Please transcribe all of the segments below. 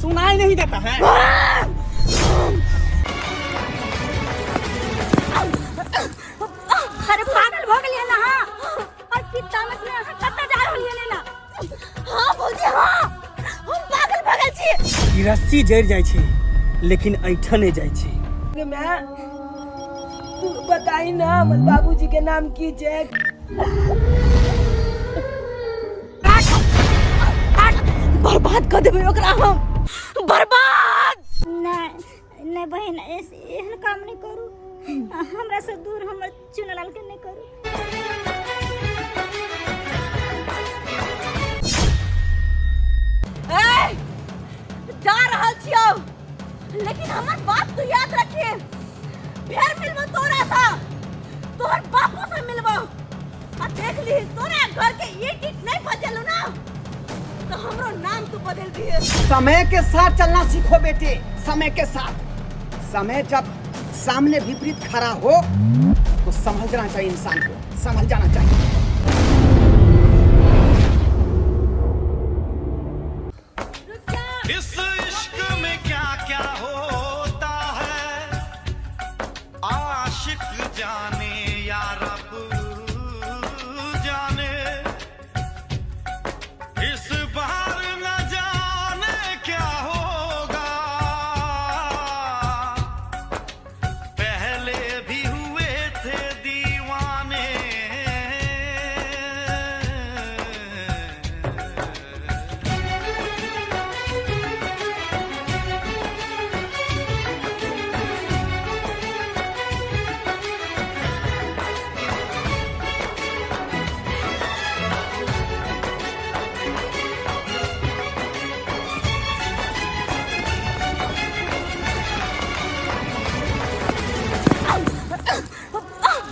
सुनाई नहीं देता है। अरे पागल भ गेलियै ना अहाँ? और पित्ता में अहाँ कतऽ जा रहलियै ना? हाँ भौजी, हाँ, हम पागल भऽ गेल छी। ई रस्सी जरि जाइ छै लेकिन ऐठन नहि जाइ छै। गे माय, तू बताई ना हमर बाबूजी के नाम की छै? बर्बाद कऽ देबै ओकरा हम, बर्बाद। नहीं नहीं बहन, एहन काम नहीं करू, हमरा से दूर हमर चुनलाल के नहीं करू। ए, जा रहल छियौ, लेकिन हमर बात तू याद रखिए। फेर मिलबो तोरा सा, तोहर बापो से मिलबो। आ देख ली, तोरा घर के ईट ईट नहीं बदलू ना तो हमरो नाम तू बदल दिए। समय के साथ चलना सीखो बेटे, समय के साथ। समय जब सामने विपरीत खड़ा हो तो संभल जाना चाहिए इंसान को, संभल जाना चाहिए। इस इश्क में क्या क्या होता है, आशिक जाने या रब जाने। इस बार न जाने क्या होगा, पहले भी हुए थे दीवाने।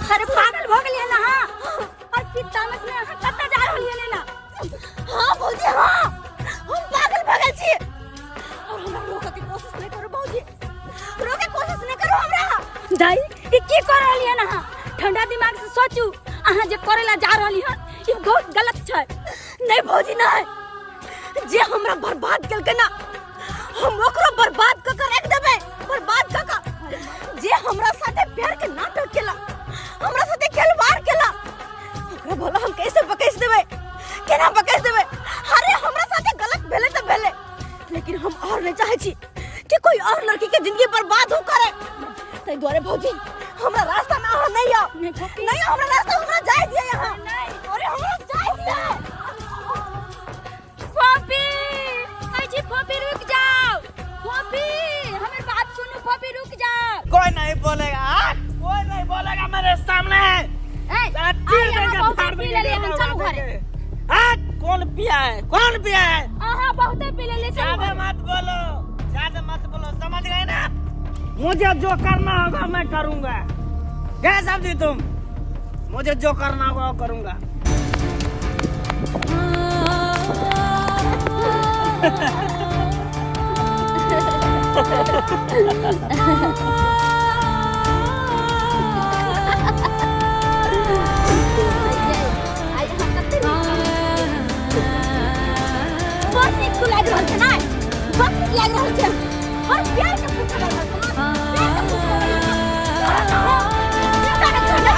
अरे पागल भ गेलियै ना अहाँ? और पित्ता में अहाँ कतऽ जा रहलियै ना? हाँ भौजी, हाँ, हम पागल भऽ गेल छी। और हमरा रोके के कोशिश नहीं करो भौजी, रोके के कोशिश नहीं करो हमरा। दाई, ई की कर रहलियै ना अहाँ? ठंडा दिमाग से सोचू, अहाँ जे करे ला जा रहली हन ई बहुत गलत छै। नहीं भौजी नहीं, जे हमरा बर्बाद केलकै ना हम ओकरो बर्बाद क के राखि देबै, बर्बाद क के। जे हमरा साथे प्यार के नाटक केला, हमरा साथे खिलवाड़ केला, ओकरा भला हम कैसे बकैस देबै, केना बकैस देबै? अरे हमरा साथे गलत भेलै तऽ भेलै, लेकिन हम और नहीं चाहै छी कि कोई और लड़की के जिंदगी बर्बाद हो करे। ताहि दुआरे भौजी हमरा रास्ता में अहाँ नहीं आओ, नहीं आओ हमरा रास्ता, हमरा जाय दिया यहाँ। अरे हमरा जाय दिया। फोफी, कहै छी फोफी रुक जाओ, फोफी हमर बात सुनू, फोफी रुक जाओ। कोई नहीं बोलेगा, हाँ? कोई नहीं बोलेगा मेरे सामने। ए, साला आइ चीर अहाँ देंगे, बहुते फाड़ पी देंगे, लेलियै हन, चलू बर्बाद घरे। देंगे। हाँ? कौन पिया है, कौन पिया है? अहाँ बहुते पी लेलियै, चलू ज्यादा घरे। मत बोलो, ज्यादा मत बोलो, समझ गए ना? मुझे जो करना होगा मैं करूंगा। क्या समझी तुम? मुझे जो करना होगा वो करूंगा। आइ अहाँ कते नीक बड़ नीक लागि रहल छै नै, बड़ नीक लागि रहल छै। और प्यार के पूछ रहल छै ना, प्यार के पूछ रहल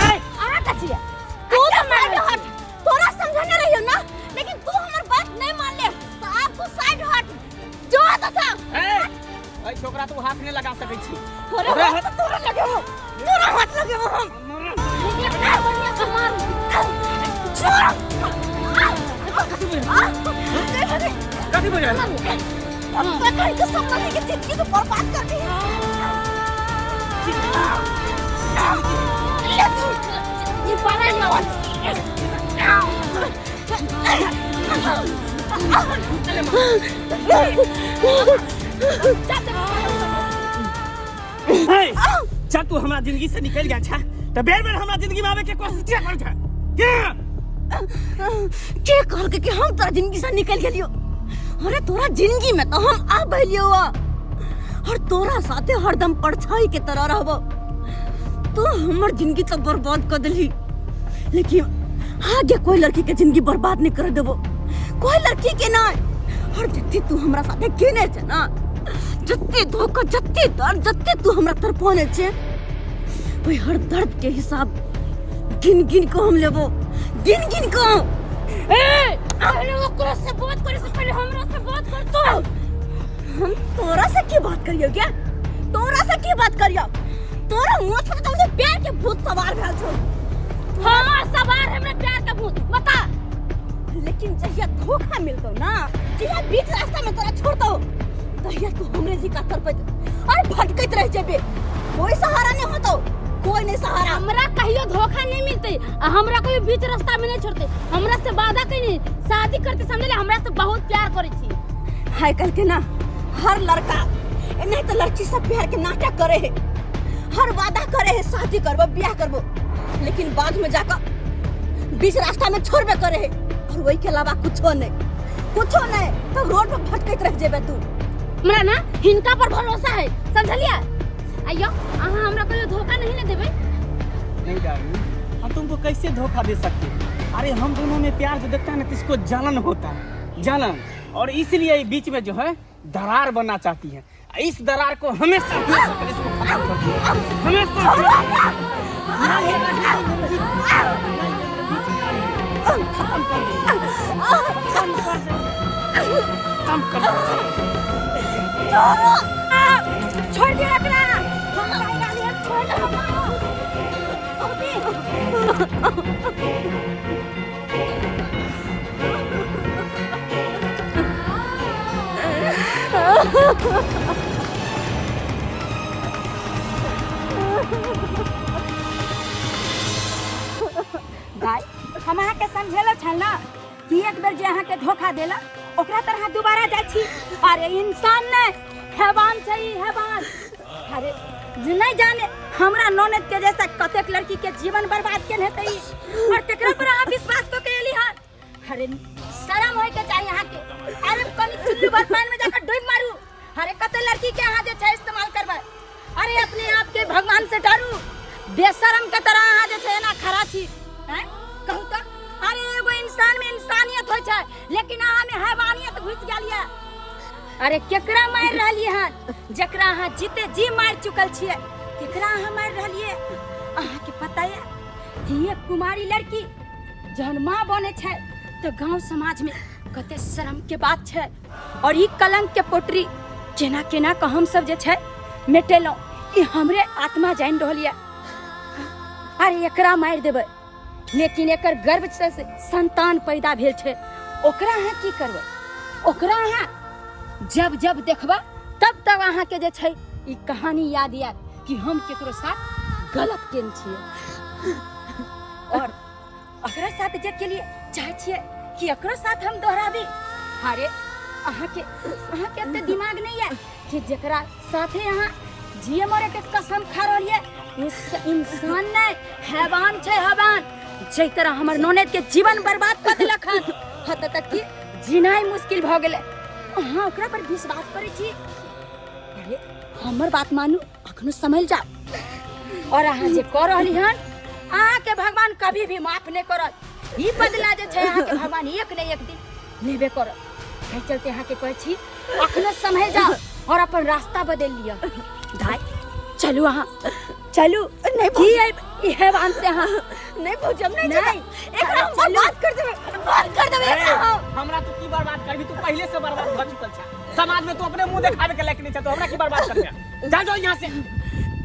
छै। अहाँ कथी छियै? तू तो मार हट, तोरा समझने रहियो ना, लेकिन तू हमर बात नहीं मान ले तो आब तू साइड हट जो तो सा। ए, ओइ छोकरा तू हाथ नहीं लगा सकै छी। अरे हाथ तो तोरा लगे हो, तोरा हाथ लगे हो हम। इतना बढ़िया से मारू। छोड़। कथी बुझल? पकड़ के सब लड़की के जिंदगी को बर्बाद कर दी। ले तू ई पागल न। हे, जब तू हमरा जिंदगी से निकल गया छा तो बेर बेर हमरा जिंदगी में आवे के कोशिश किया करै छा? के के कहलकै कि हम तोरा जिंदगी से निकल गेलियो? अरे तोरा जिंदगी में तो हम आ भइलियो और तोरा साथे हरदम परछाई के तरह रहबो। तू हमर जिंदगी तो बर्बाद कर देली, लेकिन आगे कोई लड़की के जिंदगी बर्बाद नहीं कर देबो, कोई लड़की के ना। और जत्ती तू हमरा साथे केने छै ना, जत्ती धोखा, जत्ती दर्द, जत्ती तू हमरा तड़पौने छै, ओहि हर दर्द के हिसाब गिन गिन के हम लेबो, गिन गिन के। ए, पहले ओकरा से बात करे से पहले हमरा से बात कर तू। हम तोरा से की बात करियो क्या? तोरा से की बात करियो? तोरा मुंह पर तो प्यार के भूत सवार भेल छौ। हाँ सवार हमरा प्यार के भूत बता। लेकिन जहिया धोखा मिलतो ना, जहिया बीच रास्ता में तोरा छोड़तो, तहिया तू हमरे जी का तरपैत और भटकैत रह जेबे। कोई सहारा नहीं होतो, कोई नहीं सहारा। हमरा कहियो धोखा नहीं मिलते आ हमरा कहियो बीच रास्ता में नहीं छोड़ते। हमरा से वादा कइनी शादी करते समझले, हमरा से बहुत प्यार करे छी। हाय कल के ना हर लड़का नहीं तो लड़की सब प्यार के नाटक करे है, हर वादा करे है शादी करबो ब्याह करबो, लेकिन बाद में जाकर बीच रास्ता में छोड़बे करे है और वही के अलावा कुछो नहीं, कुछो नहीं। तब रोड पर भटकैत रह जेबे तू। हमरा ना हिनका पर भरोसा है समझलिया। आइयो अहाँ हमरा कहियो धोखा नहीं ना देबै। नहीं डार्लिंग, हम तुमको कैसे धोखा दे सकते हैं? अरे हम दोनों में प्यार जो देखता है ना तो इसको जलन होता है, जलन, और इसलिए ये बीच में जो है दरार बनना चाहती है। इस दरार को हमेशा इसको खत्म कर दिया, हमेशा। खत्म कर दिया, खत्म कर दिया। छोड़ दिया एकरा, हम कहि रहली हन, छोड़ दे हमरा। भाई हम अहाँके समझेलो छल ना कि एक बेर जे अहाँके धोखा देलक ओकरा तरह दोबारा जाइ छी। अरे इंसान नहि हैवान छै ई, हैवान। अरे जे नहीं जाने हमरा ननद के जैसा कतेक लड़की के जीवन बर्बाद केने हेतै ई, और तेकरा पर अहाँ विश्वास कऽ के एली हन। अरे शरम होय के चाही अहाँके। अरे कनि चुल्लू भर पानि में जाकर डूब मारू। अरे कते लड़की के अहाँ जे छै इस्तेमाल करबै। अरे अपने आप के भगवान से डरू। बेशरम के तरह अहाँ जे छै एना खड़ा छी हैं कहू तऽ। अरे एगो इंसान में इंसानियत होइ छै, लेकिन अहाँ में हैवानियत घुसि गेल ये। अरे केकरा मारि रहलियै हन? जकरा अहाँ जीते जी मारि चुकल छियै केकरा अहाँ मारि रहलियै? अहाँके पता ये कि एक कुमारी लड़की जहन माँ बनै छै तऽ गांव समाज में कते शर्म के बात छै। और ई कलंक के पोटरी केना केना के हम सब जे छै मेटेलहुँ, ई हमरे आत्मा जानि रहल ये। अरे एकरा मारि देबै, लेकिन एकर गर्भ से संतान पैदा भेल छै, ओकरा अहाँ की करबै? ओकरा अहाँ जब जब देखबै तब तब अहाँके जे छै ई कहानी याद आयत कि हम केकरो साथ गलत केने छियै। और ओकरा साथ जे केलिए चाहै छियै कि एकरो साथ हम दोहराबी। अरे अहाँके अहाँके एते दिमाग नहीं है कि जकरा साथे अहाँ जिए मरे के कसम खा रहलियै ओ इंसान नहीं हैवान छै, हैवान। जै तरह हमर ननद के जीवन बर्बाद कऽ देलक हन, हद तक कि जीनाइ मुश्किल भऽ गेलै। अहाँ ओकरा पर विश्वास करै छी? अरे हमर बात मानू, अखनो सम्हल जाओ। और अहाँ जे कऽ रहली हन अहाँके भगवान कभी भी माफ नहीं करत। ई बदला जे छै अहाँके भगवान एक ने एक दिन लेबे करत। एहि चलते अहाँके कहै छी अखनो सम्हल जाओ और अपन रास्ता बदलि लिअ। दाइ चलू अहाँ चलू। नहीं की ई हैवान से अहाँ नहीं भौजी, हम नहीं नहीं। जेबै। एकरा हम बर्बाद कर देबै, बर्बाद कर देबै एकरा हम। हमरा तू की बर्बाद करबी? तू पहले से बर्बाद भऽ चुकल छै। समाज में तू अपने मुंह देखाबे के लायक नहीं छै, तो हमरा की बर्बाद करबे? जा जाओ यहाँ से।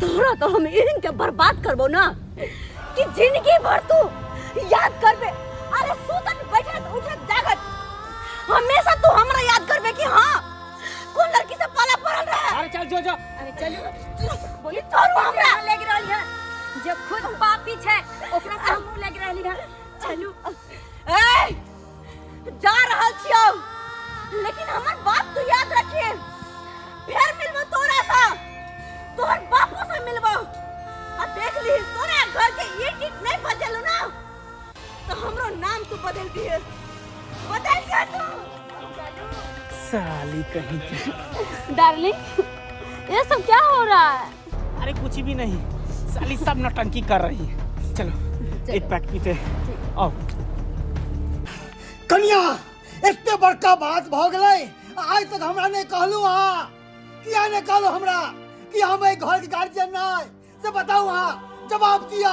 तोरा तो हम एहन के बर्बाद करबो ना कि जिंदगी भर तू याद करबे। अरे सुतत बैठत उठत जागत हमेशा तू हमरा याद करबे कि हाँ कौन लड़की से पाला पड़ल रहे। अरे चल जो जो। अरे चलू बोली तोरू हमरा लग रहल है जे खुद पापी छै ओकरा से हमहूँ लग रहली है। चलू। ए जा रहल छियौ, लेकिन हमर बात तू याद रखिए। फेर मिलबो तोरा सा, तोहर बापो से मिलबो। आ देख ली तोरा घर के ईट ईट नहीं बदलू ना तो हमरो नाम तू बदल दिए, बदल दिए तू। साली कहीं की। डार्लिंग ये सब क्या हो रहा है? अरे कुछ भी नहीं, साली सब नौटंकी कर रही है। चलो एक पैक पीते हैं। आओ कनिया एते बड़का बात भ गेलै आज तक हमरा नहीं कहलू अहाँ। किया नहीं कहलू हमरा कि हम एहि घर के गार्जियन नहीं, से बताऊ अहाँ, जवाब दिया।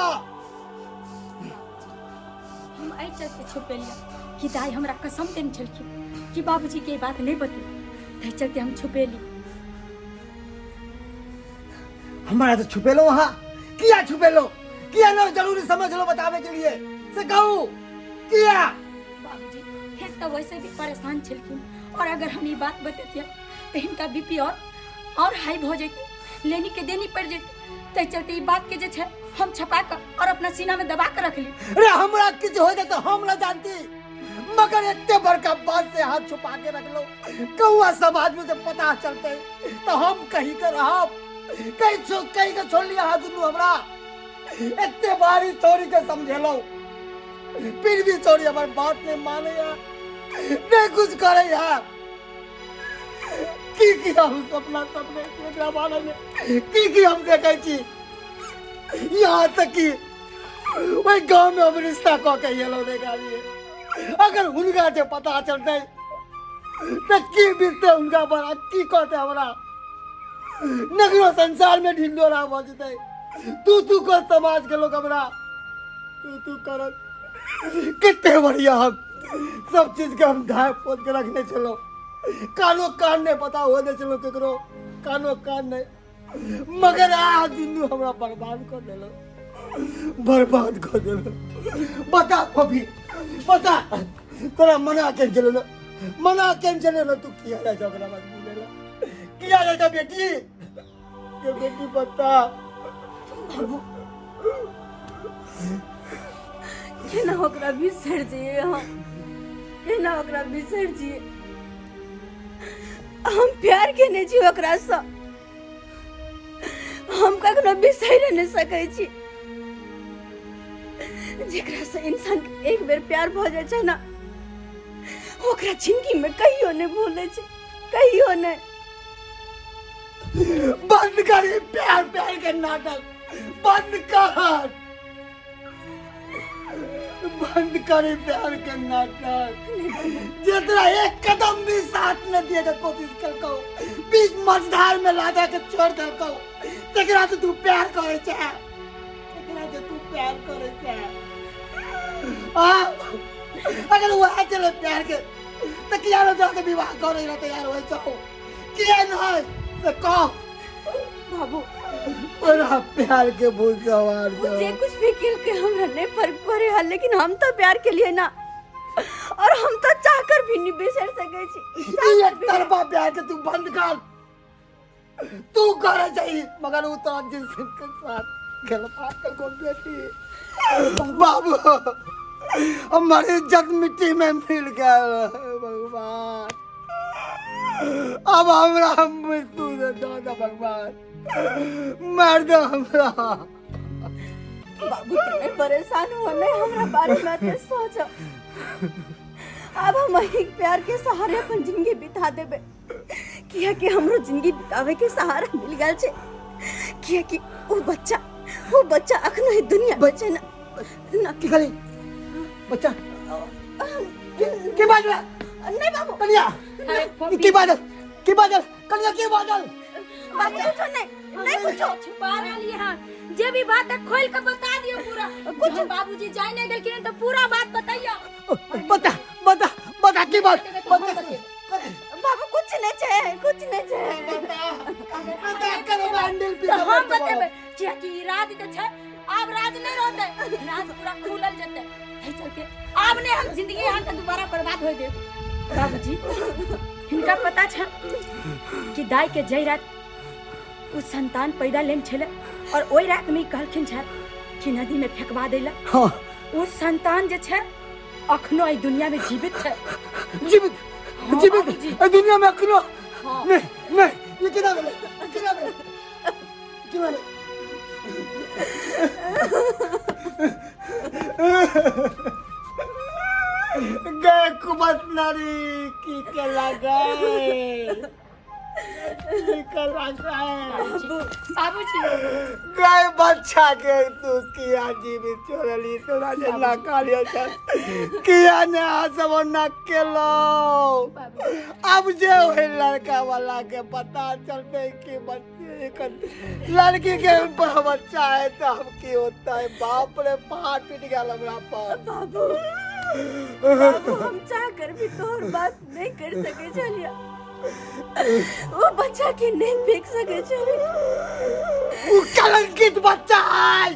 हम एहि चलते छुपेलियै कि दाई हमरा कसम देने छलखिन कि बाबूजी के ई बात नहीं बतेबै, ताहि चलते हम छुपेली। हमारा तो छुपेलो वहाँ, किया छुपेलो? किया ना जरूरी समझ लो बतावे के लिए, से कहू किया? बाबूजी एक तो वैसे भी परेशान छलखिन, और अगर हम ई बात बतेतियै तो हिनका बीपी और हाई भ जैते, लेनी के देनी पड़ जैते, ताहि चलते ई बात के जे छै हम छपा के और अपना सीना में दबा के रखली। अरे हमरा किछु हो जाए तो हम ना जानती, मगर एते बड़का बात से हाथ छुपा के रख लो, कौआ समाज में जब पता चलते तो हम कहीं के रहब, कहीं के छोड़ लिया हाथ दुनू हमरा। एते बारी छोड़ी के समझेलो, फिर भी छोड़ी हमार बात नहीं माने यार, नहीं कुछ करे यार। की की हम सपना सपने एकरा बारे में की की हम देखे छी, यहाँ तक कि ओहि गांव में हम रिश्ता कऽ के एलहुँ देखा लिए। अगर हुनका जे पता चलते तऽ की बीतते हुनका पर आ की कहते हमरा, नगरो संसार में ढिंडोरा भऽ जेतै। तू तू कर समाज के लोग हमरा तू तू करत। कते बढ़िया हम सब चीज के हम ढाँप पोत के रखने छलहुँ, कानो कान नहीं पता हो दे छलहुँ केकरो, कानो कान नहीं, मगर आ दुनू हमरा बर्बाद कर देलक, बर्बाद कर देलक। बता पपी, बता तोरा मना के चलो ना, मना के चलो ना, तू किया जा ओकरा बात बोलेला किया जा बेटी के बेटी बता। बाबू केना ओकरा बिसरि जइयै हम, केना ओकरा बिसरि जइयै? हम प्यार केने छी ओकरासँ, हम कखनो बिसरि नहि सकै छी। जेकरासँ इंसान के एक बेर प्यार भऽ जाइ छै ने, ओकरा जिंदगी में कहियो नहि भूलै छै, कहियो नहि। बंद कर ई प्यार प्यार के नाटक, बंद कर, बंद कर ई प्यार के नाटक। जितना एक कदम भी साथ न दिए के कोशिश कलकौ, बीच मझधार में लादा के छोड़ देलकौ, तकरा से तू प्यार करे छे, तकरा से तू प्यार करे छे। आ अगर वह चले प्यार के तो किया न जाके विवाह करे ला तैयार होय छौ, किया नहीं से कह। बाबू बड़ा प्यार के भूत सवार वो जे कुछ भी किल के हमरा नहीं फर्क पड़े है, लेकिन हम तो प्यार के लिए ना, और हम तो चाहकर भी नहीं बिसर सके छी। ई एक तरफा प्यार के तू बंद कर, तू करे चाहिए, मगर वो तो जिस के साथ खेलवा के को बेटी। बाबू हमारी इज्जत मिट्टी में मिल गया भगवान, अब हमरा मृत्यु दे दादा भगवान, मार दो हमरा। बाबू तुम्हें परेशान हो नहीं हमरा बारे में मत सोचो। अब हम एक प्यार के सहारे अपन जिंदगी बिता देबे, किया कि हमरो जिंदगी बितावे के सहारा मिल गेल छे, किया कि वो बच्चा अखनो ही दुनिया बचे ना ना। की खाली बच्चा के बाजल नहीं बाबू कन्या की बाजल, की बाजल कन्या, की बाजल? बाबू कुछो नहीं, नहीं कुछो छुपा रहली हां, जे भी बात है खोल के बता दियो पूरा। कुछ बाबूजी जाय नहीं गेलखिन तो पूरा बात बताइयो। बता बता बता की बात? बता बाबू कुछ नहीं छे, कुछ नहीं छे। बता बता करो हैंडल पे तो हम बतेबे, किया कि ई राज जे छै आब राज नहीं रहते, राज पूरा खुलल जेते, एहि चलते आब नहीं हम जिंदगी अहाँ के दोबारा बर्बाद होय देब। बाबूजी हिनका पता छै कि दाई के जय रात उ संतान पैदा लेने छलै और ओहि रात में ई कहलखिन छल कि नदी में फेंकवा दैला। हाँ। उ संतान जे छै अखनो एहि दुनिया में जीवित छै। जीवित? हाँ, जीवित बाबूजी। एहि दुनिया में अखनो? हाँ। नहीं नहीं, ये केना भेलै, केना भेलै, केना भेलै? गए कुबत नारी की के लगे। निकल रखा है। बाबूजी। गाय बच्चा के तू किया जीवित छोड़ली? तोरा जे ना कहलियो छल किया ने अहाँ सब ओना केलौ? अब जे ओहि लड़का वाला के पता चलते कि बच्चे एकर लड़की के बच्चा है तो हम की होता है? बाप रे, पहाड़ टूट गया हमरा पर। बाबू, बाबू, हम चाह कर भी तोहर बात नहीं कर सके छलिया। वो बच्चा के नहीं फेंक सके छलिया। वो कलंकित बच्चा है,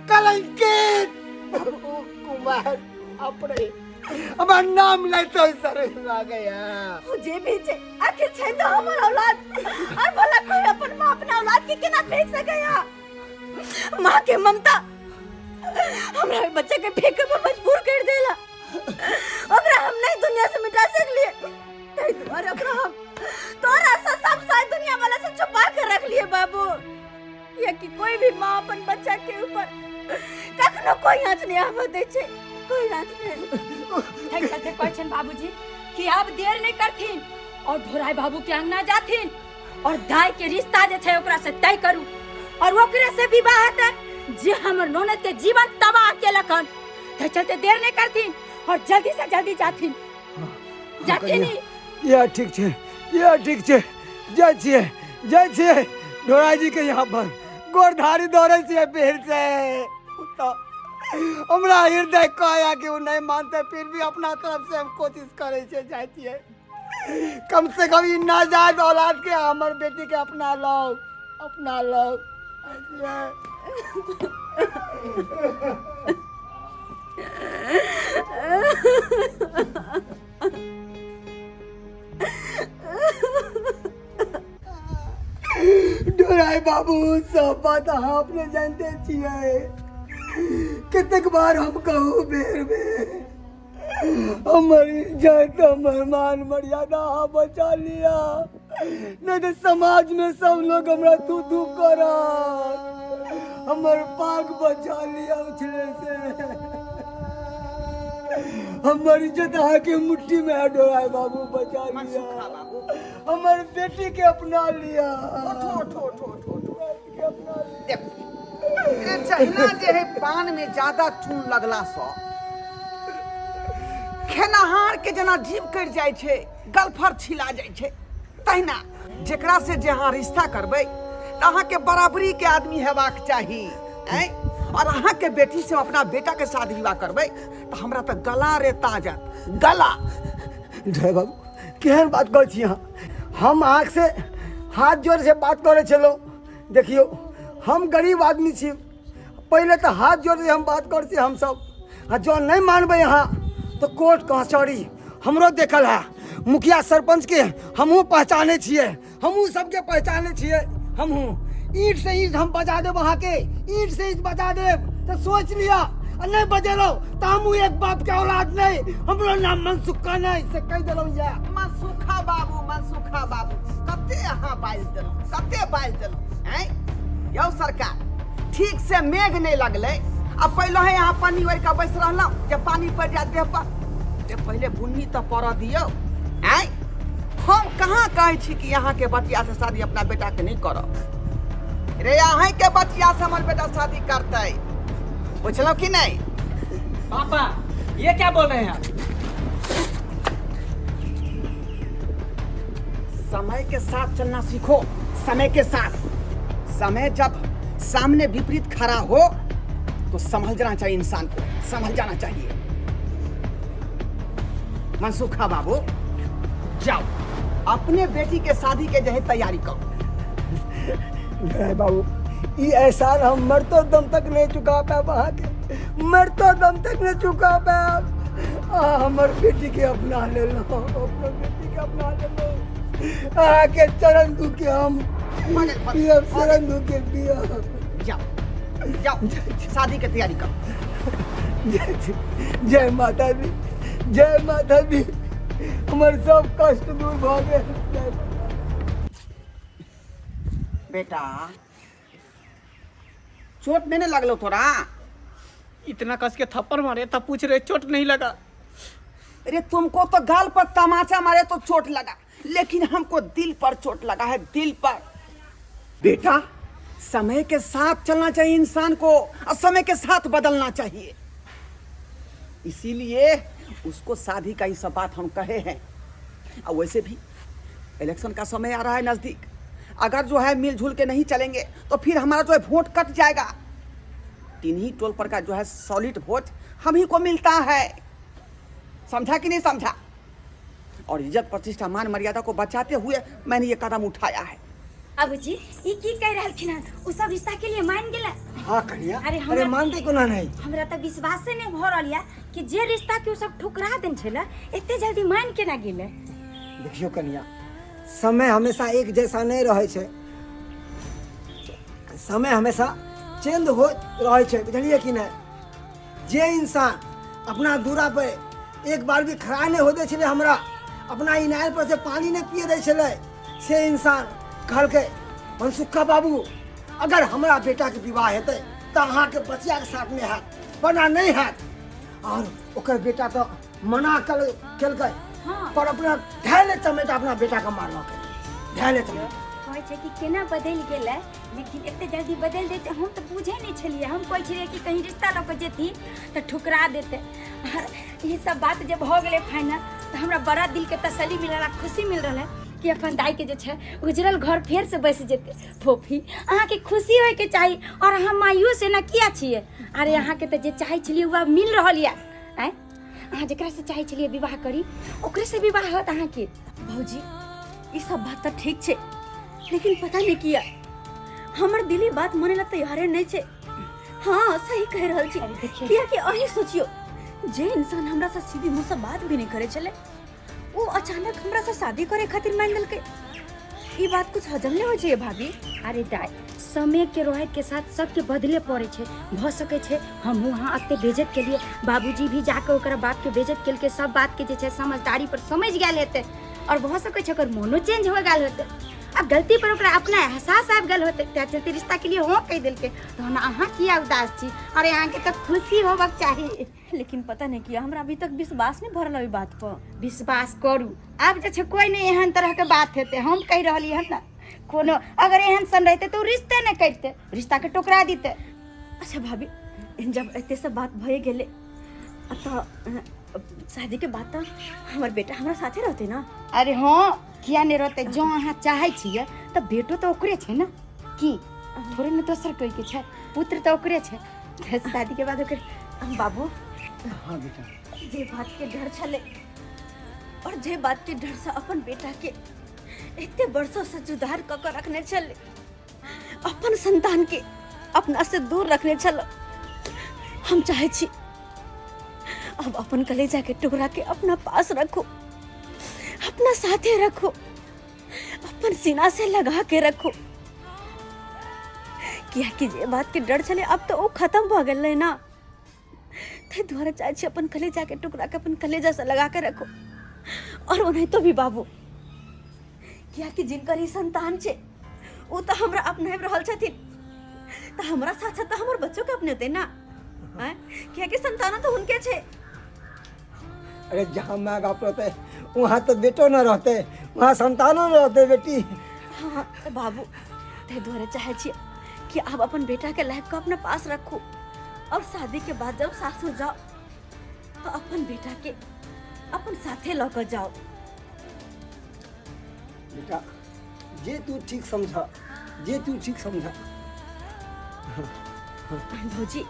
कलंकित। वो कुमार अपने हमार नाम लेते सर लागे है। वो जे भी छे आखिर छे तो हमर औलाद, और भला कोई अपन माँ अपना औलाद के केना फेंक सके या? माँ के ममता हमरा ओहि बच्चा के फेंके पर मजबूर कर देला। ओकरा हम नहीं दुनिया से मिटा सकलिए, ताहि दुआरे ओकरा हम तोरा से सब सारी दुनिया वाला से छुपा के रख लिए बाबू। या कि कोई भी माँ अपन बच्चा के ऊपर कखनो कोई आँच नहीं आबऽ दै छै, कोई आँच नहीं। ताहि चलते कहै छनि बाबूजी कि आब देर नहीं करथिन और ढोराई बाबू के अंगना जाथिन और दाई के रिश्ता जे छै ओकरा से तय करू और ओकरे से विवाह हेतै जे हमर ननद के जीवन तबाह केलक हन। ताहि चलते देर नहीं करथिन और जल्दी से जल्दी जाथिन, जाथिन ही। यह ठीक छै, यह ठीक छै। जाइ छियै, जाइ छियै ढोराई जी के यहाँ पर गोरधारी दौड़ै छियै फिर से। तऽ हमरा हृदय कहया कि ओ नहीं मानते, फिर भी अपना तरफ से हम कोशिश करै छियै। जाइ छियै, कम से कम ई नाजायज औलाद के हमर बेटी के अपना लो, अपना लो। डोराई बाबू, सब बात अहाँ अपने जानते छियै। कतेक बार हम कहू बेर बेर, हमर इज्जत हमर मान मर्यादा अहाँ बचा लिया, नहीं तो समाज में सब लोग हमरा थू थू करत। हमर पाग बचा लिया उछले से, हमर इज्जत अहाँ के मुट्ठी में है डोराई बाबू, बचा लिया। मनसुखा बाबू, हमर बेटी के अपना लिया। उठो उठो उठो उठो उठो। बेटी के अपना लिया। देखो रे, जहिना जे है पान में ज्यादा चून लगला सँ खेनाहार के जेना जीभ कटि जाइ छै, गलफर छिला जाइ छै, तहिना जेकरा से जे अहाँ रिश्ता करबै तऽ अहाँके बराबरी के आदमी हेबाक चाही। आँय, और अहाँके बेटी से हम अपना बेटा के शादी विवाह करबै तऽ हमरा तऽ गला रेता जायत, गला। जय बाबू, केहन बात करै छी अहाँ? हम अहाँके से हाथ जोड़ से बात करै छलहुँ। देखियौ, हम गरीब आदमी छी, पहिले तऽ हाथ जोड़ से हम बात करै छी हमसब, आ जँ नहि मानबै अहाँ तऽ कोर्ट कचहरी हमरो देखल है, मुखिया सरपंच के हमहूँ पहचानै छियै, हमहूँ सबके पहचानै छियै। हमहूँ ईंट से ईंट हम बजा देब अहाँके, ईंट से ईंट बजा देब, तऽ सोचि लिअ। आ नहि बजेलहुँ तऽ हमहूँ एक बाप के औलाद नहि, हमरो नाम मनसुखा नहि, से कहि देलहुँ यऽ। मनसुखा बाबू, मनसुखा बाबू, कते अहाँ बाजि देलहुँ, कते बाजि देलहुँ। आँय यौ सरकार, ठीक से मेघ नहि लगलै आ पहिले ही अहाँ पानी ओढ़ि कऽ बैस रहलहुँ जे पानी पड़ि जायत देह पर। जे पहिले बुन्नी तऽ पड़ऽ दियौ। आँय, हम कहाँ कहै छी कि अहाँके बचिया से शादी अपना बेटाके नहि करब। रे, अहाँके बचिया से हमर बेटा शादी करतै, बुझलहुँ कि नहि? पापा, ये क्या बोल रहे हैं आप? समय के साथ चलना सीखो, समय के साथ। समय जब सामने विपरीत खड़ा हो तो संभल जाना चाहिए इंसान को, संभल जाना चाहिए। मनसुखा बाबू, जाओ अपने बेटी के शादी के जो है तैयारी करो। जय बाबू, ई एहसान हम मरतो दम तक नहीं चुका पाएब अहाँके, मरतो दम तक नहीं चुका पाएब। अहाँ हमर बेटी के अपना लेलहुँ, अपना बेटी के अपना लेलहुँ। अहाँके चरण धू के हम पियब, चरण धू के पियब। जाओ जाओ, शादी के तैयारी करो। जय जय माता दी, जय माता दी, हमर सब कष्ट दूर भऽ गेल। जय माता दी। बेटा, चोट नहीं ना लगलो तोरा? इतना कस के थप्पड़ मारे तब पूछ रहे चोट नहीं लगा? अरे तुमको तो गाल पर तमाचा मारे तो चोट लगा, लेकिन हमको दिल पर चोट लगा है, दिल पर। बेटा, समय के साथ चलना चाहिए इंसान को और समय के साथ बदलना चाहिए। इसीलिए उसको शादी का ये सब बात हम कहे हैं। और वैसे भी इलेक्शन का समय आ रहा है नज़दीक, अगर जो है मिलजुल के नहीं चलेंगे तो फिर हमारा जो है वोट कट जाएगा। तीन ही टोल पर का जो है सॉलिड वोट हम ही को मिलता है, समझा कि नहीं समझा? और इज्जत प्रतिष्ठा मान मर्यादा को बचाते हुए मैंने ये कदम उठाया है। बाबूजी, ई की कह रहलखिन हन? उ सब रिश्ता के लिए मान गेला? हाँ कन्या। अरे अरे हमरा मानते कोना नहीं। हमरा तऽ विश्वासे नहि भऽ रहल यऽ कि जे रिश्ता के उ सब ठुकरा देने छलै एते जल्दी मान केना गेलै। देखियो कन्या, समय हमेशा एक जैसा नहीं रहै छै, समय हमेशा चेंज हो रहै छै, बुझलियै कि नहि? जे इंसान अपना दूरा पर एक बार भी खड़ा नहि हो दै छलै, हमरा अपना इनार पर से पानी नहि पिए दै छलै, से इंसान कहलकै मनसुखा बाबू अगर हमरा बेटाके विवाह हेतै तऽ अहाँके बचियाके साथ नहि हैत, बना नहि हैत। और ओकर बेटा तऽ मना केलकै, पर अपना धैले चमेटा अपना बेटाके मारलकै, धैले चमेटा। कहै छै कि केना बदलि गेलै, लेकिन एते जल्दी बदलि जेतै हम तऽ बुझै नहि छलियै। हम कहै छलियै कि कहीं रिश्ता लऽ कऽ जेथिन तऽ ठुकरा देतै। आर ई सब बात जे भऽ गेलै फाइनल तऽ हमरा बड़ा दिलके तसल्ली मिलल आ खुशी मिल रहल है कि अपन दाइके जे छै उजरल घर फेरसँ बसि जेतै। फोफी, अहाँके खुशी होइके चाही और अहाँ मायूस एना किया छियै? अरे अहाँके तऽ जे चाहै छलियै ओ आब मिल रहल यऽ। आँय, अहाँ जकरासँ चाहै छलियै विवाह करी ओकरेसँ विवाह होत अहाँके। भौजी, ई सब बात तऽ ठीक छै, लेकिन पता नहीं किया हमर दिली बात माने ला तैयारे नहीं छै। हाँ सही कह रहल छी, किया कि अहीं सोचियो जे इंसान हमरा से सीधी मुंह से बात भी नहीं करे छले वो अचानक हमरा से शादी करे खातिर मान लेलकै। ई बात कुछ हजम नहीं होइ छै भाभी। अरे दाई, समय के रोहत के साथ सबके बदले पड़े छै। भऽ सकै छै हमहूँ अहाँ एते बेइज्जत के लिए बाबूजी भी जाके ओकरा बाप के बेइज्जत केलकै, सब बात के जे छै समझदारी पर समझ गेल हेतै और भऽ सकै छै ओकर मोनो चेंज हो गेल हेतै। अब गलती पर ओकरा अपना एहसास आबि गेल होतै, तैं चलते रिश्ता के लिए हो कहि देलकै। तहन अहाँ किया उदास छी? अरे अहाँके तऽ खुशी होबक चाही। लेकिन पता नहीं किया हमरा अभी तक विश्वास नहीं भरल ओहि बात पर। विश्वास करू, आब जे छै कोई नहीं एहन तरह के बात हेतै, हम कहि रहली हन ना। कोनो अगर एहन सन रहते तो रिश्ते नहीं करते, रिश्ता के टुकरा दीते। अच्छा भाभी, जब एते सब बात भए गेलै तऽ शादी के बाद तऽ हमर बेटा हमरा साथे रहते ना? अरे हाँ, किया नहीं रहते? जो अहाँ चाहै छियै तऽ बेटो तऽ ओकरे छै ना, की थोड़े ने दोसर कोई के छै, पुत्र तऽ ओकरे छै। तऽ शादी के बाद ओकर बाबू। हाँ बेटा। जे बात के डर छलै और जे बात के डर से अपन बेटा के एते वर्षों से जुदार कऽ के रखने छलै, अपन संतान के अपना से दूर रखने छल, हम चाहे छी अब अपन कलेजा के टुकड़ा के अपना पास रखो, अपना साथे रखो, अपन सीना से लगा के रखो। कियाकि जे बात के डर छलै अब तो वो खत्म भऽ गेलै ना, ताहि दुआरे चाहै छी अपन कलेजा के टुकड़ा के अपन कलेजा से लगा के रखो। और ओनाहितो भी बाबू, कियाकि जिनकर ई संतान छै ओ तऽ हमरा अपनाबि रहल छथिन, तऽ हमरा साथ साथ तऽ हमर बच्चो के अपनेतै ना, आँय? कियाकि संतानो तऽ हुनके छै। अरे जहाँ माँ बाप रहते वहाँ तो बेटो न रहते, वहाँ संतानो न रहते बेटी। हाँ तऽ बाबू, ताहि दुआरे चाहै छियै कि आब अपन बेटा के लाइफ के अपना पास रखू और शादी के बाद जब सासुर जाओ तो अपन बेटा के अपन साथे लऽ कऽ जाओ। बेटा, जे तू ठीक समझा, जे तू ठीक समझा। भौजी।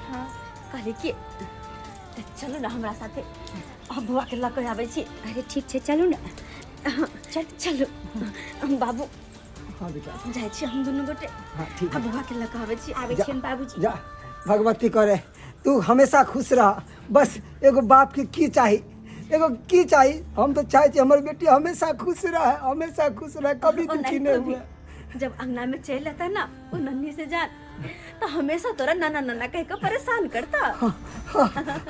हाँ। कहली कि तऽ चलू ने हमरा साथे, अब बौआ के लऽ कऽ आबै छी। अरे ठीक छै, चलू ने। चल चलू बाबू। हाँ बेटा। जाइ छी हम दुनू गोटे। हाँ ठीक आ है। बौआ के लऽ कऽ आबै छी। आबै जा। छियनि बाबूजी। जा, भगवती करे तू हमेशा खुश रह। बस एगो बाप के की चाही, एगो की चाही, हम तो चाहे छी हमर बेटी हमेशा खुश रहे, हमेशा खुश रहे, कभी दुखी ओनाहितो नहीं भी हुए। जब अंगना में चलि एता ना ओ नन्ही से जान तो हमेशा तोरा नाना नाना कह के परेशान करता।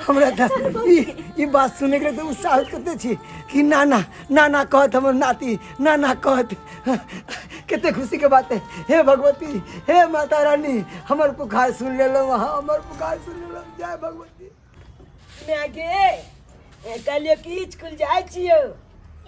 हमरा तऽ ई ई बात सुनै के तऽ उत्साह कते छी कि नाना नाना कहत हमर नाती, नाना कहत, कते खुशी के बात है। हे भगवती, हे माता रानी, हमर पुकार सुन लेलहुँ अहाँ, हमर पुकार सुन लेलहुँ, जय भगवती। माय गे, कहलियौ कि स्कूल जाइ छियौ?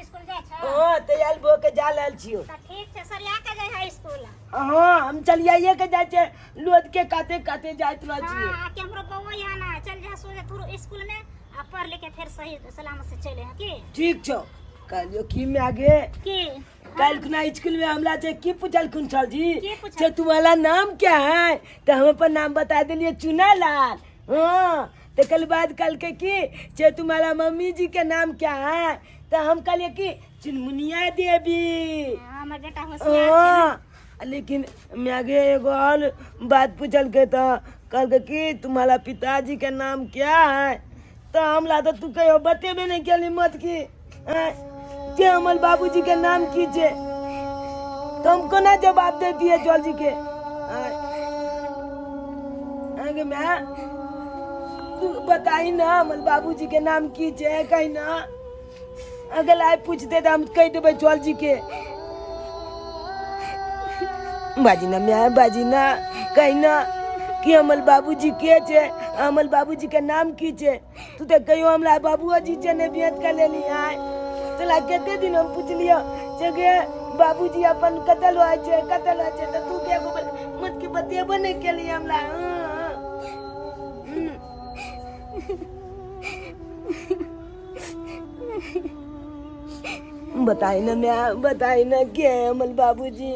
स्कूल जाइ जाइ छौ हाँ तैयार भऽ के जा रहल छियौ। तऽ ठीक छै, सरिया के जाइ स्कूल। हाँ, हम चलियाइए के जाइ छै, लोद के काते काते जाइत रहल छियै। हाँ, आ केम्हरो बौआ यहाँ ना चल जा सोझे तू स्कूल में आ पढ़ लिख के फेर सही सलामत से चले हैं की। ठीक छौ। कहलियो की में आगे की कल खुना स्कूल में हमरा से की पूछलखुन सर जी की पूछल? से तुम्हारा नाम क्या है, तो हम अपन नाम बता दिलिए चुना लाल। हाँ, तो कल बाद कल के की से तुम्हारा मम्मी जी के नाम क्या है, तो हम कहलिए कि चुनमुनिया देवी। हाँ, हमर बेटा होशियार छै। हाँ, लेकिन मैं आगे एगो और बात पूछल के तो कहल के कि तुम्हारा पिताजी के नाम क्या है, तो हमरा तो तू कहियो बतेबे नहीं केली मत की आँय, के हमर बाबूजी के नाम की छे, तो हम कोना जवाब दे दिए जल जी के। आँय, आगे मैं तू बताई ना हमर बाबूजी के नाम की छे, कही ना। अगर आइ पूछते तो हम कह देबै जल जी के। बाजी ना मैं बाजी ना कही ना कि हमर बाबूजी के छे, हमर बाबूजी के नाम की छे। तू तो कहियो हमरा बाबूओ जी से नहीं भेंट कर लेली आय। तोला कते दिन हम पुछलियो जे गे बाबूजी अपन कतल होइ छै कतल होइ छै, तो तू के एगो मत के बतेबो नहीं केली हमरा। हाँ, हाँ। बताई ना मैं बताई ना के है हमर बाबूजी,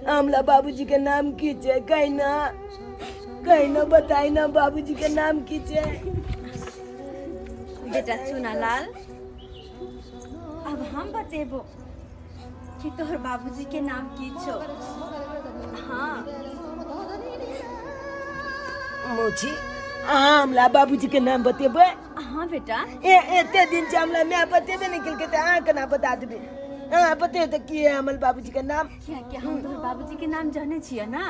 हमरा बाबूजी के नाम की छे, कही ना कही ना बताई ना बाबूजी के नाम की छे। बेटा चुनालाल, अब हम बतेबो कि तोहर बाबूजी के नाम की छो। हाँ मौसी, अहाँ हमरा बाबूजी के नाम बतेबै? हाँ बेटा। ए एते दिन से हमरा माय बतेबे नहीं केलकै तऽ अहाँ केना बता देबै? अहाँ बतेबै तऽ की है हमर बाबूजी के नाम? कियाकि हम तोहर बाबूजी के नाम जानै छियै ना,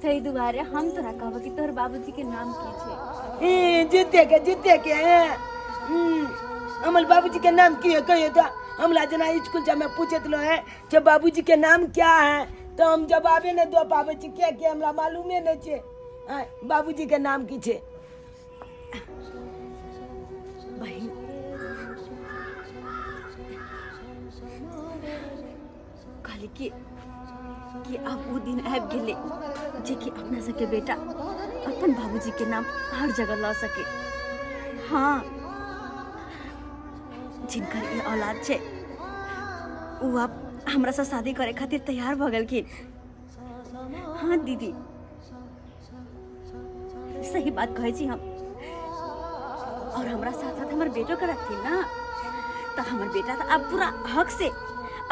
ताहि दुआरे हम तोरा कहबो कि तोहर बाबूजी के नाम की छै। ए जीते के जीते के हैं। हमर बाबूजी के नाम की है कहियो तऽ। हमरा जेना स्कूल से पूछैत रहे जे बाबूजी के नाम क्या है, तो हम जवाबे नहीं दऽ पाबै छी, कियाकि हमरा मालूमे नहीं छै बाबूजी के नाम की छै। बहिन कहली कि आब ओ दिन आबि गेलै जे कि अपना सबके बेटा अपन बाबूजी के नाम हर जगह लऽ सके। हाँ, जिनकर ई औलाद छै ओ आब हमरा से शादी करे खातिर तैयार भऽ गेलखिन। हाँ दीदी, सही बात कहै छी हम। और हमरा साथ साथ हमर बेटो के रखथिन ना, तऽ हमर बेटा तऽ आब पूरा हक से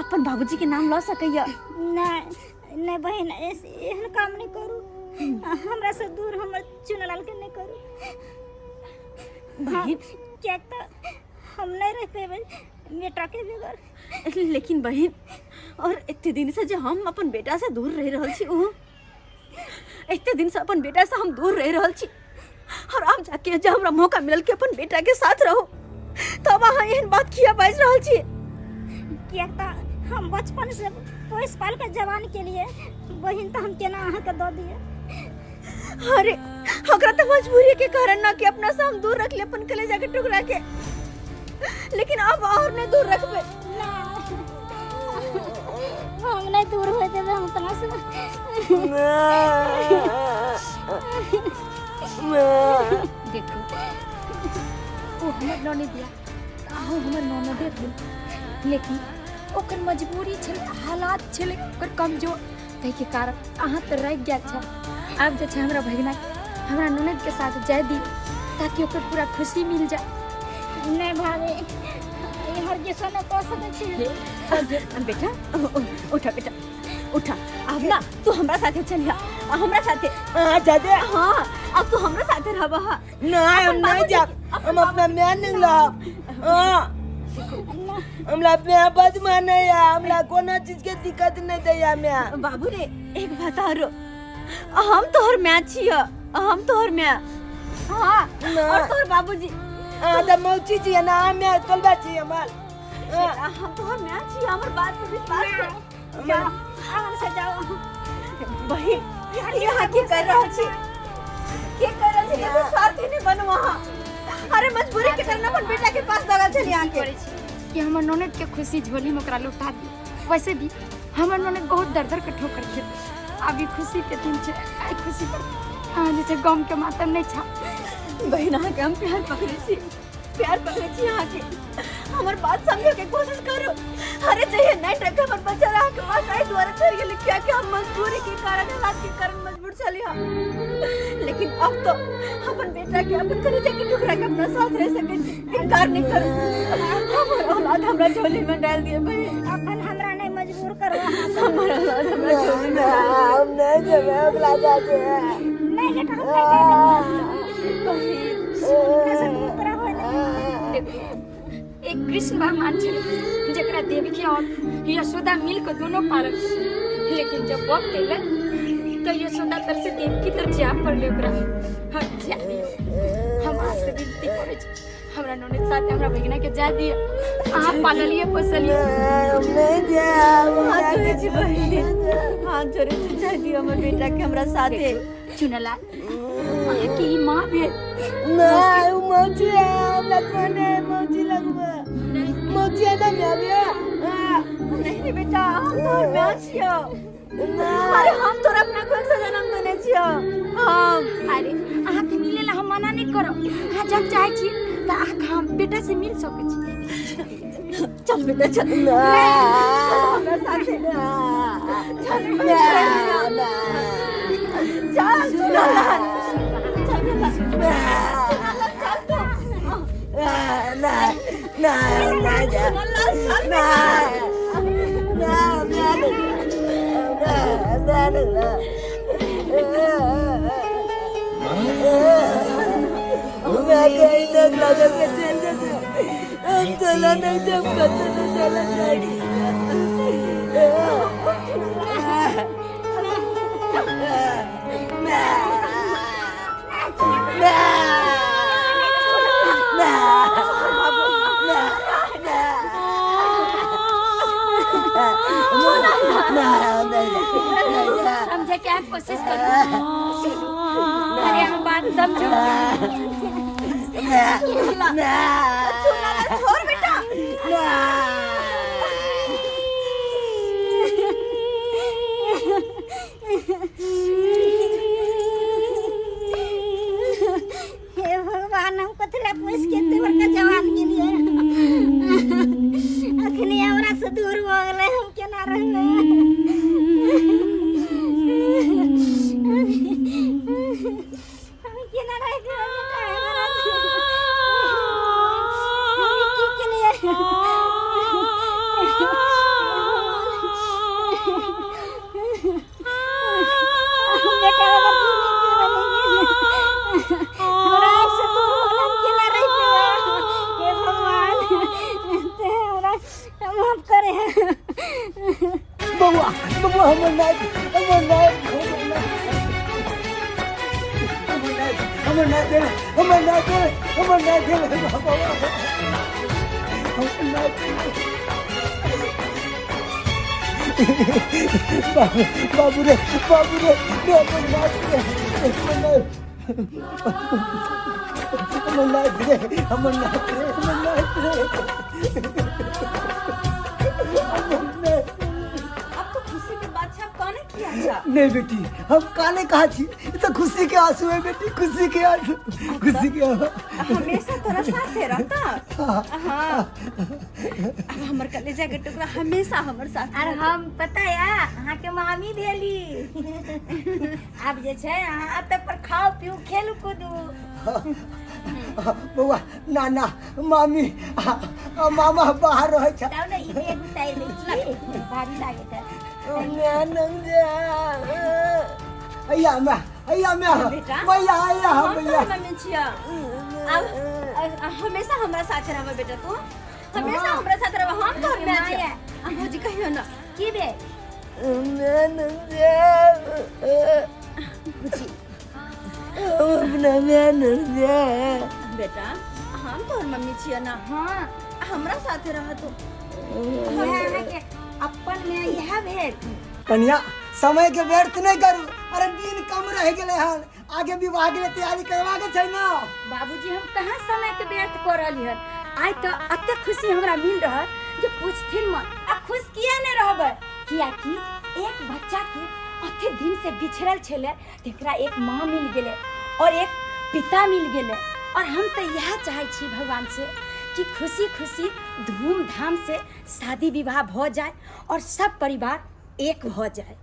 अपन बाबूजी के नाम लऽ सकैया। नहीं नहीं बहन, एहन काम नहीं करू, हमरा से दूर हमर चुनलाल के नहीं करू बहिन। किया तऽ हम नहीं रह पेबै बेटा के बगैर। लेकिन बहिन, और एते दिन से जे हम अपन बेटा से दूर रह रहल छी, उ एते दिन से अपन बेटा से हम दूर रह रहल छी, और आब जाके जब हमरा मौका मिलल कि अपन बेटा के साथ रहो, तब अहाँ एहन बात किया बाजि रहल छी? किया तऽ हम बचपन से पोस पाल के जवान के लिए बहिन, तऽ हम केना अहाँके दऽ दिए? अरे ओकरा तऽ मजबूरी के कारण ना कि अपना से हम दूर रख ले अपन कलेजा के टुकड़ा के, लेकिन अब और नहीं दूर रखबे। हम नहीं दूर हो जेबै हम तना से। देखू, ओ हमर ननद या अहूँ हमर ननदे भेल, लेकिन ओकर मजबूरी छलै, हालात छलै ओकर कमजोर, ताहिके कारण अहाँ तऽ रहि गेल छल। आब जे छै हमरा भगिनाके हमरा ननदके साथ जाय दी ताकि ओकर पूरा खुशी मिल जाए। नहीं भाभी, ई हरगिज नहि कऽ सकै छी। बेटा उठा, बेटा उठा, आब ना तू हमरा साथे चलिया, हमरा साथे। हाँ जादे। हाँ, अब तू हमरा साथे रहबा। हाँ नहीं, हम नहीं जाब, हम अपना मैं नहीं रहब। हाँ, हमरा मैं बद माने या हमरा कोनो चीज के दिक्कत नहीं दैया मैं। बाबू रे, एक बात आरो, हम तोहर माय छियो, हम तोहर माय। हाँ, और तोहर बाबूजी। हाँ तो मौसी जी है ना, मैं तोलबा छी हमार। हाँ, हम तोहर माय छी, हमर बात पे विश्वास कर। जाओ आराम से जाओ। बहिन, यहाँ की कर रहल छी, की कर रहल छी? देखो, स्वार्थी नहीं बनू वहाँ। अरे मजबूरी के कारण अपन बेटा के पास दगल छली यहाँ के। कि हमर ननद के खुशी झोली में ओकरा लौटा दी। वैसे भी हमर ननद बहुत दर दर के ठोकर खेल। अभी खुशी के दिन छै, आइ खुशी पर अहाँ जे छै गम के मातम नहीं छा। बहिन अहाँके हम प्यार पकड़ै छी, प्यार पकड़ै छी अहाँके। हमर बात समझे के कोशिश करू। अरे चाहिए नहीं टका हमर बच्चा अहाँके पास आइ दुआरे चलि गेलै कियाकि हम मजबूरी के कारण, हालात के कारण मजबूर छली हम। लेकिन अब तो अपन बेटा के अपन कलेजा के टुकड़ा के अपना साथ रह सकै छी, इनकार नहीं करू। हमर औलाद हमरा झोली में डाल दिए बहिन। अपन हमरा नहीं मजबूर करू अहाँ। हमर औलाद हमरा झोली में हम नहीं जेबै ओकरा साथे। नहीं बेटा, हम नहीं जेबै। बहिन हुनका से दूर रहू नहीं। देखो, एक कृष्ण भगवान छे जकरा देवकी और यशोदा मिल के दोनों पालल, लेकिन जब वक्त एलै तो यशोदा तर से देवकी तर जा पड़ले ओकरा। हम जा दियौ, हम अहाँ से विनती करै छी, हमरा ननद साथे हमरा भगिना के जा दिअ। अहाँ पाललियै पोसलियै। हम नहीं जायब। हाथ जोड़ै छी बहिन, हाथ जोड़ै छी, जा दियौ हमर बेटा के हमरा साथे। चुनलाल, अहाँके ई माँ भेल? नहीं, उ मौसी है, हमरा कोने मौसी लगबे। मौसी है ना मेरे? नहीं रे बेटा, हम तोहर माय छियौ। अरे हम तोरा अपना कोख से जन्म देने छियौ हम। अरे अहाँके मिले ला हम मना नहीं करब, अहाँ जब चाहै छी तऽ अहाँके हम बेटा से मिल सकै छी। चल बेटा चल, हमरा साथे चल, चल चुनालाल, चल बेटा चुनालाल, चल तू। चला नहीं जब कतनो चला जाए। समझे के अहाँ कोशिश करू। अरे हम बात समझू। चुनालाल छोड़ बेटा। हे भगवान, हम कथी ला पोस के एते बड़का जवान गेलियै? अखनी हमरा से दूर भऽ गेलै, हम केना रहबै? हम केना रहि जेबै बेटा? हमरा हम ई की केलियै? बेटा हमर हमरा आँखि से दूर हो गेलै, हम केना रहि पेबै? हे भगवान, ते हमरा माफ करे। बउआ बउआ, हमर नाक, हमर नाक, हमर नाक, हमर नाक दे, हमर नाक दे, हमर नाक दे बउआ, हमर नाक। बाबू बाबू रे, बाबू रे रे, हमर नाक रे, हमर नाक, हमर नाक रे, हमर नाक रे, हमर नाक रे, हमर नाक। अब तो खुशी के बात छै, अब काने किया छा? नहीं बेटी, हम काले कहा छी? ई तो खुशी के आंसू है बेटी, खुशी के आंसू, खुशी के आंसू। हमेशा तोरा साथे रहता। हाँ, अब हमर कलेजा के टुकड़ा हमेशा हमर साथ। आर हम पता या अहाँके मामी भेली। आब जे छै अहाँ एतऽ पर खाउ पीऊ खेलू कूदू। बौआ, ना ना, मामी आ, आ मामा बाहर रहै छै। तब ने ई बेग उतारि दै छी, भारी लागैत है। अय्या मैं, अय्या मैं। बेटा। भैया अय्या। हम भैया तोहर मम्मी छियौ। अब हमेशा हमरा साथे रहबै बेटा, तू हमेशा हमरा साथे रहबै, हम तोहर माय छियौ। आ भौजी कहियो ना। की भेल? अपना बेटा, हम तोहर मम्मी छियौ ना? हाँ। हमरा साथे रह तू। इएह अहाँके अपन में इएह भेल। कन्या, समय के व्यर्थ नहीं करू। अरे दिन कम रह गेलै हन, आगे विवाह के लिए तैयारी करवा के छै ना। बाबूजी, हम कहाँ समय के व्यर्थ कऽ रहली हन? आइ तऽ एतेक खुशी हमरा मिल रहल जे पूछथिन मत। आ खुश किया नहि रहबै, कियाकि एक बच्चा के अते दिन से बिछड़ल छलै तेकरा एक माँ मिल गेलै और एक पिता मिल गेलै। और हम तऽ इएह चाहै छी भगवान से कि खुशी खुशी धूमधाम से शादी विवाह भऽ जाए और सब परिवार एक भऽ जाए।